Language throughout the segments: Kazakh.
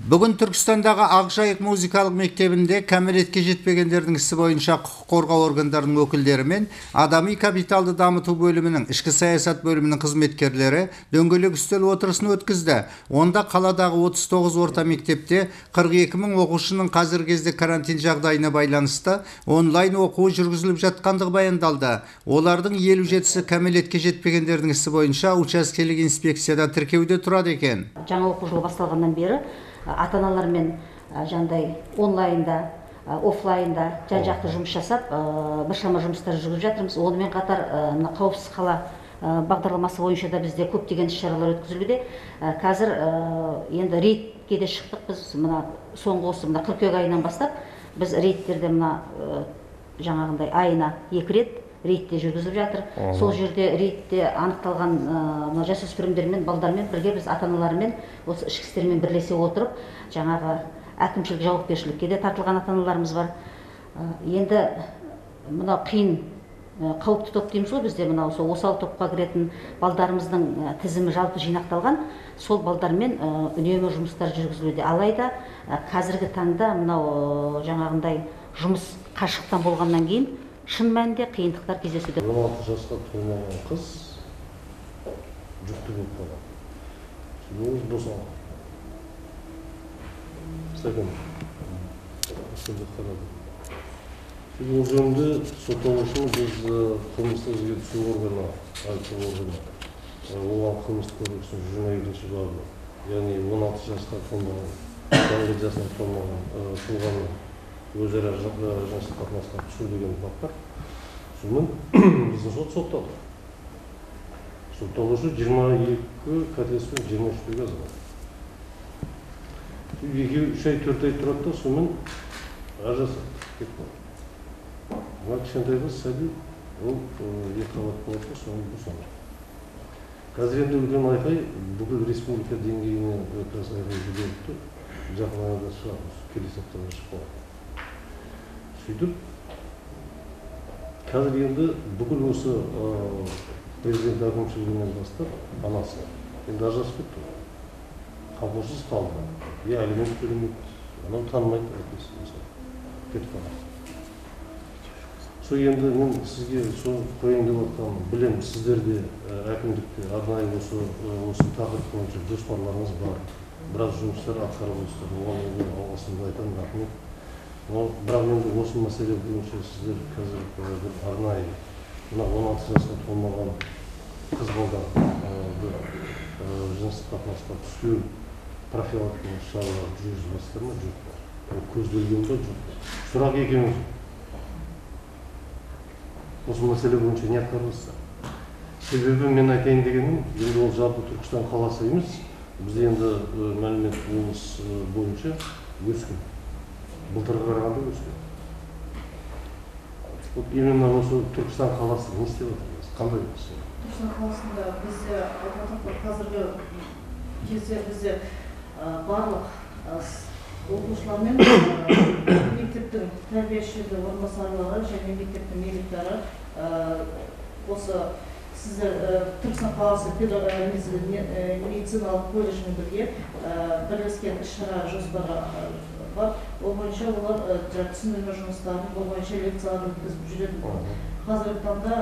Бүгін Түркістандағы Ақжайық музыкалық мектебінде кәмелетке жетпегендердің ісі бойынша құқық қорғау органдарының өкілдері мен адами капиталды дамыту бөлімінің, ішкі саясат бөлімінің қызметкерлері дөңгелек үстел отырысын өткізді. Онда қаладағы 39 орта мектепте 42 мың оқушының қазіргі кезде карантин жағдайына байланысты онлайн оқуы жүргізіліп жатқандығы баяндалды. Олардың 57-сі кәмелетке жетпегендердің ісі бойынша учаскелік инспекцияда тіркеуде тұрады екен. Жаңа оқу жылы басталғаннан бері ата-аналармен жаңағыдай онлайнда, офлайнда жан-жақты жұмыс жасап, біршама жұмыстар жүргізіп жатырмыз. Онымен қатар мына қауіпсіз қала бағдарламасы бойынша да бізде көптеген іс-шаралар өткізілуде. Қазір енді рейдке де шықтық біз. Мына соңғы осы мына қыркүйек айынан бастап біз рейдтерде мына жаңағындай айына 2 рет рейдте жүргізіліп жатыр. Сол жерде рейдте анықталған мына жасөспірімдермен, балдармен бірге біз ата-аналармен, осы ішкі істермен бірлесе отырып, жаңағы әкімшілік жауапкершілікке де тартылған ата-аналарымыз бар. Енді мынау қиын қауіпті топ дейміз ғой, бізде мынау сол осал топқа кіретін балдарымыздың тізімі жалпы жинақталған. Сол балдармен үнемі жұмыстар жүргізілуде. Алайда қазіргі таңда мынау жаңағындай жұмыс қашықтан болғаннан кейін шын мәнінде қиындықтар кездесуде. 16 жасқа толмаған қыз жүкті болып қалған. Ол босанған. Сәкен, қарады. Ол жөнінде сотталушыны біз қылмыстық ізге түсу органы, айыптау органы, оған қылмыстық кодекстің 122 бабы, яғни 16 жасқа толмаған, кәмелет жасына толмаған тұлғаны өзара жыныстық қатынасқа түсу деген бап бар. Сонымен біздің сот соттады. Сотталушы 22 қателеспен 23-ге азалады. 2-3 ай, 4 ай тұрады да, сонымен ажырасады, кетіп қалады. Мына кішкентай қыз сәби, ол 2 қабат болады да, сонымен босанады. Қазір енді үлкен айқай бүкіл республика деңгейіне қазір айқай жіберіпті. Жақын арада шығады, келесі аптада шығып қалады. Сөйтіп, қазір енді бүкіл осы президент әкімшілігінен бастап анасы енді ажырасып кетті, қамқорсыз қалды, я алимент төлемейді, анау танымайды әкесі, мысалы, кетіп қалды. Сол енді мен сізге сол қояйын деп жатқаным, білемін, сіздерде әкімдікте арнайы осы тақырып бойынша жоспарларыңыз бар, біраз жұмыстар атқарып отырсыздар, оған енді алғысымды айтамын, рахмет. Бірақ енді осы мәселе бойынша сіздер қазір бір арнайы мына 16 жасқа толмаған қыз балдарды жыныстық қатынасқа түспеу профилактикалық шаралар жүргізіп жатсыздар ма, жоқ па? Ол көзделген бе, жоқ па? Сұрақ екеуміз. Осы мәселе бойынша не атқарып жатсыздар? Себебі мен айтайын дегенім, енді ол жалпы Түркістан қаласы емес, бізде енді мәлімет облыс бойынша өскен. Былтырға қарағанда өскен. Вот именно осы Түркістан қаласы не істеп жатыр? Қандай іс? Түркістан қаласында бізде қазіргі кезде бізде барлық оқушылармен мектептің тәрбиешілері, орынбасарлары және мектептің медиктары осы сіздер Түркістан қаласы медициналық колледжімен бірге бірлескен іс-шара жоспары бар. Ол бойынша олар түсіндірме жұмыстарын, ол бойынша лекциялар өткізіп жүреді. Қазіргі таңда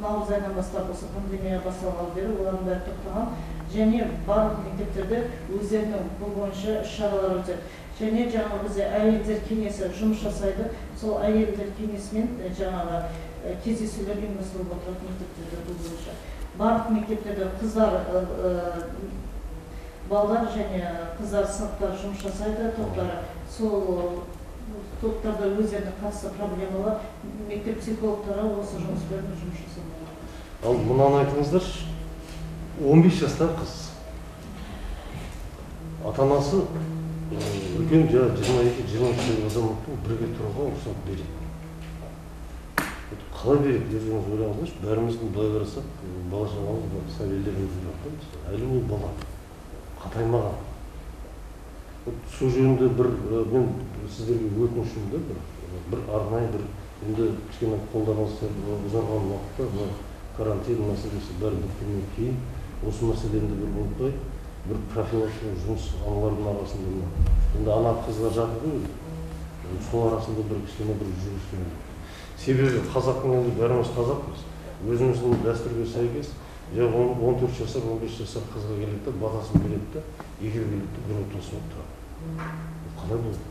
наурыз айынан бастап осы пандемия басталғалы бері олардың бәрі тоқтаған және барлық мектептерде өздерінің бұл бойынша іс-шаралар өтеді. Және жаңағы бізде әйелдер кеңесі жұмыс жасайды. Сол әйелдер кеңесімен жаңағы кездесулер ұйымдастырылып отырады мектептерде бұл бойынша. Барлық мектептерде қыздар, балдар және қыздар сыныптары жұмыс жасайды, топтары. Сол топтарда өздеріне қатысты проблемалар мектеп психологтары осы жұмыспен жұмыс жасайды. Ал мынаны айтыңыздаршы, 15 жастағы қыз. Ата-анасы үлкен 22-23 азаматтың бірге тұруға рұқсат береді. Қалай береді, өздеріңіз ойлаңыздаршы, бәріміздің былай қарасақ, бала шағамыз бар, сәбилеріміз бар, әлі ол бала қатаймаған. Сол жөнінде бір мен сіздерге өтінішім де бір арнайы бір енді кішкене қолдарыңыз ұзарған уақытта мына карантин мәселесі бәрі біткеннен кейін осы мәселені бір ұмытпай Бір профилактикалық жұмыс аналардың арасында, енді ана қыздар жатыр ғой, сол арасында бір кішкене бір жүргізген. Себебі қазақтың енді бәріміз қазақпыз, өзіміздің дәстүрге сәйкес, 14 жасар, 15 жасар қызға келеді де, батасын береді де, екеуі келеді де, бір отбасы болып тұрады. Ол қалай болды?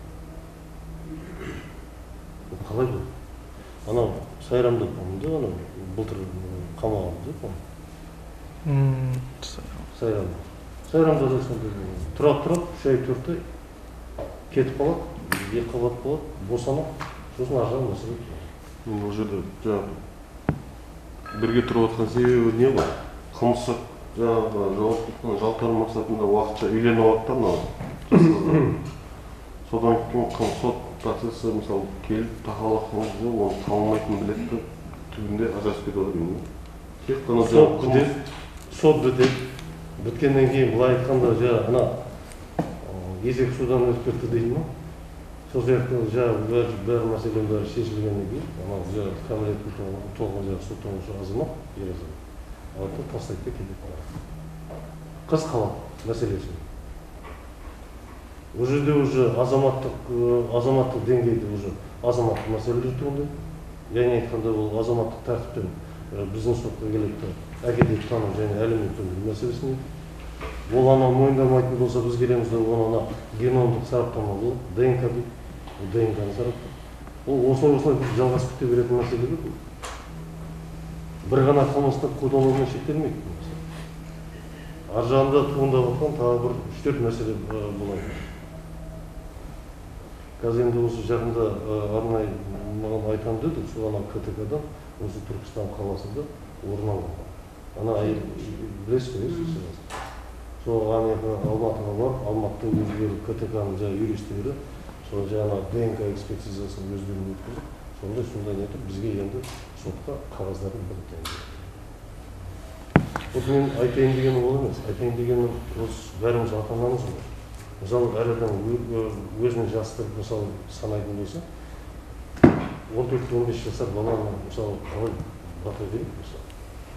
Ол қалай болды? Анау Сайрамда, по-моему, анау былтыр қамалды, да, по-моему. Сайрамда. Сайрамда да сондай болды. Тұрады, 3 ай, 4 ай кетіп қалады, екі қабат болады, босанады, сосын ар жағын мәселе туады. Бұл жерде жаңағы бірге тұрып жатқан себебі не ғой? Қылмыстық жаңағы жауаптылықтан жалтару мақсатында уақытша үйленіп алады да мынау жас қыздар. Содан кейін сот процесі мысалы келіп тақалақ қылмыс оны танылмайтынын біледі де, түбінде ажырасып кетіп жатыр деймін. Тек қана сот бітеді. Біткеннен кейін былай айтқанда жаңа ана есек судан өтіп кетті дейді ма? Сол сияқты жаңа бәрі мәселенің бәрі шешілгеннен кейін анау жаңа кәмелетке толған жаңа сотталушы азамат, ер азамат алады да тастайды да кетеді. Қыз қалады мәселесі. Ол жерде уже азаматтық деңгейде уже азаматтық мәселелер туындайды. Яғни айтқанда ол азаматтық тәртіппен біздің сотқа келеді де әке деп тану және әлеуметтік мәселесіне. Ол ана мойындамайтын болса біз келеміз де оны ана геномдық сараптама болады, ДНК дейді. Ол ДНК-ны сараптау. Ол осылай жалғасып кете беретін мәселе бұл. Бір ғана қылмыстық қудалаумен шектелмейді. Ар жағында туындап жатқан тағы бір 3-4 мәселе болады. Қазір енді осы жақында арнайы маған айтамын деді, сол ана КТК-дан осы Түркістан қаласында орын алған. Ана әйел білесіз ғой, сол ана Алматыға барып, Алматыда өздері КТК-ның жаңа юристтері сол жаңа ДНК экспертизасын өздері өткізіп, сондай нетіп бізге енді сотқа қағаздарын беріп дайындады. Вот мен айтайын дегенім ол емес, айтайын дегенім осы бәріміз ата-анамыз ғой. Мысалы, әр адам өзінің жастығын мысалы санайтын болса, 14-15 жасар баланы мысалы қалай бата береді, мысалы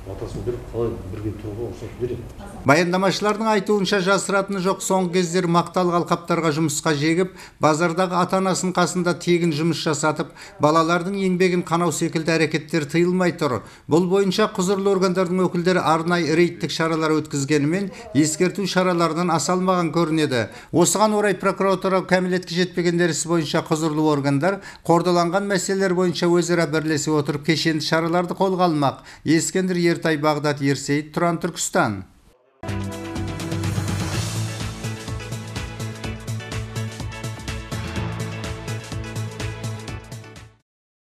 батасын беріп қалай бірге тұруға рұқсат береді. Баяндамашылардың айтуынша жасыратыны жоқ, соңғы кездері мақталық алқаптарға жұмысқа жегіп, базардағы ата-анасының қасында тегін жұмыс жасатып, балалардың еңбегін қанау секілді әрекеттер тыйылмай тұр. Бұл бойынша құзырлы органдардың өкілдері арнайы рейдтік шаралар өткізгенімен, ескерту шараларынан аса алмаған көрінеді. Осыған орай прокуратура кәмелетке жетпегендер ісі бойынша құзырлы органдар қордаланған мәселелер бойынша өзара бірлесе отырып кешенді шараларды қолға алмақ. Ескендір Ертай, Бағдат Ерсейіт, Тұран, Түркістан.